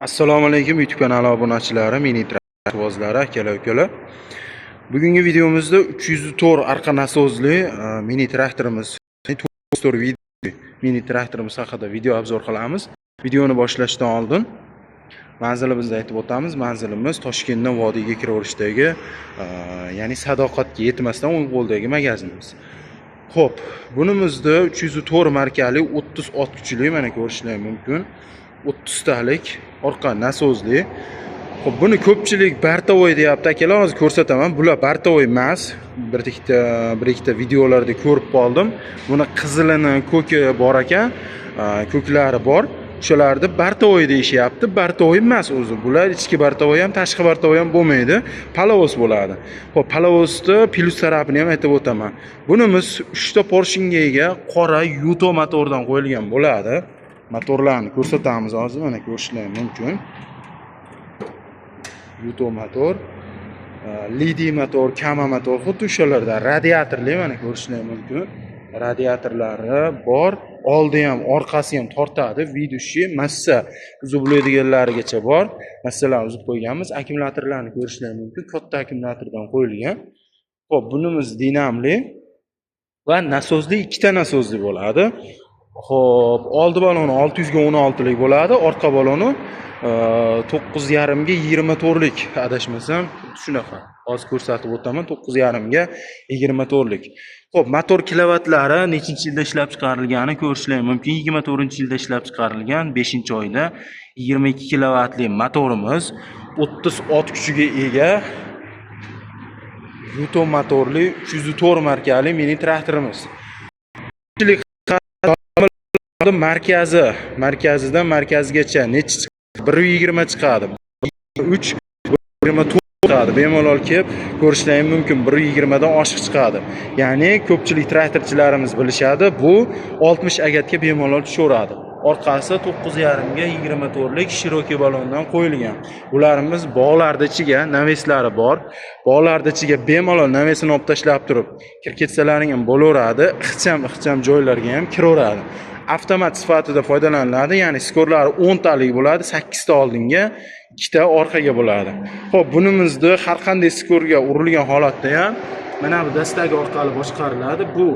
Assalomu alaykum, YouTube kanali obunachilari, mini traktorvozlari, akalar, ukalar. Bugungi videomizda 304 orqa nasozli mini traktorimiz, 4 video mini traktorimiz haqida video обзор qilamiz. Videoni boshlashdan oldin manzilimizni aytib o'tamiz. Manzilimiz Toshkentdan vodiyga kiraverishdagi, ya'ni Sadoqatga yetmasdan o'ng qo'ldagi magazinimiz. Xo'p, bunimizda 304 markali 30 ot kuchli, mana ko'rishlar mumkin. 30 talik orqa nasozli. Xo'p, buni ko'pchilik бортовой deyapti, akalar, hozir ko'rsataman. Bular бортовой emas. Bir ikkita videolarda ko'rib qoldim. Buni qizilini, ko'ki bor ekan, ko'klari bor. O'shalarni бортовой deyishyapti. Бортовой emas o'zi. Bular ichki бортовой ham, tashqi бортовой ham bo'lmaydi. Паровоз bo'ladi. Xo'p, паровоз ni plyus tarafini ham aytib o'taman. Bunimiz 3 ta поршень ga ega qora Yuto motordan qo'yilgan bo'ladi. Motorlarni ko'rsatamiz hozir, mana ko'rishlar mumkin. Yuto motor, Lidi motor, Kama motor, xuddi o'shalardan radiatorli, mana ko'rishlar mumkin. Radiatorlari bor, oldi ham, orqasi ham tortadi, ведущий, massa uzib bo'ladiganlarigacha bor. Massalarni uzib qo'yganmiz. Akkumulyatorlarni ko'rishlar mumkin. Katta akkumulyatordan qo'yilgan. Xo'p, bunimiz dinamli va nasozli, ikkita nasozli bo'ladi. Xo'p, oldi baloni 600 ga 16 lik bo'ladi, orqa baloni 9,5 ga 24 lik, adashmasam, shunaqa. Hozir ko'rsatib o'taman, 9,5 ga 24 lik. Xo'p, motor kilovattlari nechinchi yilda ishlab chiqarilgani ko'rishlar mumkin. 24-yilda ishlab chiqarilgan, 5-oyda 22 kilovatli motorimiz, 30 ot kuchiga ega Yuto motorli 304 markali mini traktorimiz. Markazidan markazgacha nechi? 1,20 chiqadi, 3,24 chiqadi. Bemalol kelib ko'rishlari mumkin, 1,20dan oshiq chiqadi. Ya'ni ko'pchilik traktorchilarimiz bilishadi, bu 60 agatga bemalol tushaveradi. Orqasi 9,5 ga 24lik широкий balondan qo'yilgan. Ularimiz bog'larni ichiga навес lari bor, bog'larni ichiga bemalol навес ini olib tashlab turib kirib ketsalaring ham bo'laveradi, ixcham ixcham joylarga ham kiraveradi. Avtomat sifatida foydalaniladi, ya'ni скор lari 10 talik bo'ladi, sakkizta oldinga, ikkita orqaga bo'ladi. Ho'p, bunimizni har qanday скор ga urilgan holatda ham mana bu dastagi orqali boshqariladi. Bu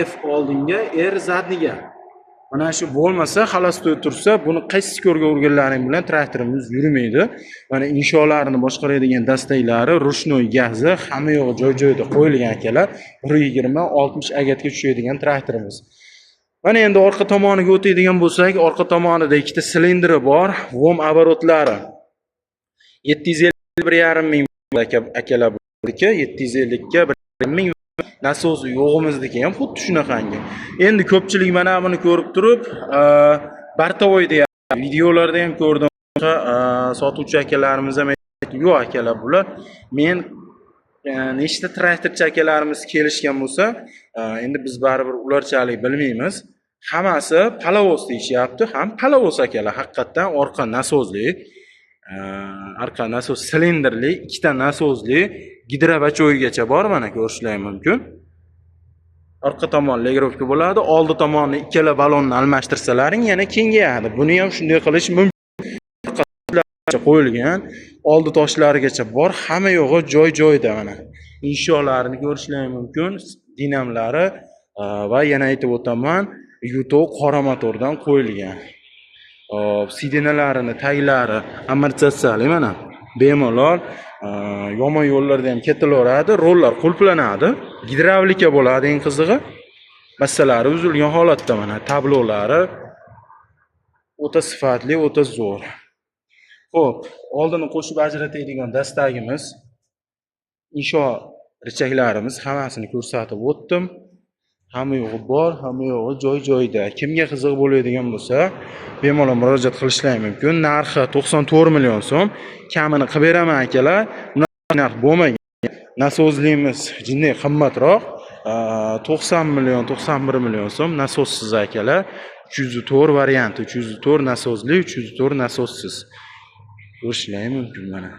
F oldinga, R задний ga. Mana shu bo'lmasa, холостой tursa, buni qaysi скор ga urganlaring bilan traktorimiz yurmaydi. Mana insholarini boshqaradigan dastaklari, ручной gazi, hamma yo'g'i joy joyida qo'yilgan, akalar. 1,20, 60 agatga tushadigan traktorimiz. Mana endi orqa tomoniga o'tadigan bo'lsak, orqa tomonida ikkita silindri bor, vom оборот lari 751,5 ming, akalar, buniki 750 ga 1,5 ming. Nasosi yo'g'imizniki ham xuddi shunaqangi. Endi ko'pchilik mana buni ko'rib turib, бортовой deyapti. Videolarda ham ko'rdim, sotuvchi akalarimiz ham aytdi, yo'q akalar, bular men nechta traktorchi akalarimiz kelishgan bo'lsa, endi biz baribir ularchalik bilmaymiz. Hammasi паровоз deyishyapti, ham паровоз, akalar, haqiqatdan orqa nasozli, orqa nasos silindrli, ikkita nasozli, гидробачок igacha bor, mana ko'rishlar mumkin. Orqa tomon регулировка bo'ladi, oldi tomonni ikkala balonni almashtirsalaring yana kengayadi. Buni ham shunday qilish mumkin. Qo'yilgan, oldi toshlarigacha bor, hamma yo'g'i joy joyida mana. Insholarini ko'rishlar mumkin, dinamlari va yana aytib o'taman, Yuto qora motordan qo'yilgan. Hop, сиденья larini taglari amortizatsiyali, mana bemalol yomon yo'llarda ham ketilaveradi, rollar qulflanadi, gidravlika bo'ladi eng qizig'i. Massalari uzilgan holatda, mana tablolari o'ta sifatli, o'ta zo'r. Xo'p, oldini qo'shib ajratadigan dastagimiz, insho richaklarimiz, hammasini ko'rsatib o'tdim. Hamma yo'g'i bor, hamma yo'g'i joy joyida. Kimga qiziq bo'ladigan bo'lsa, bemalol murojaat qilishlari mumkin. Narxi 94 million so'm. Kamini qilib beraman, akalar. Bunaqa narx bo'lmagan. Nasozlimiz jinday qimmatroq. 90 million, 91 million so'm nasossiz, akalar. 304 varianti, 304 nasozli, 304 nasossiz. Ko'rishlari mumkin mana.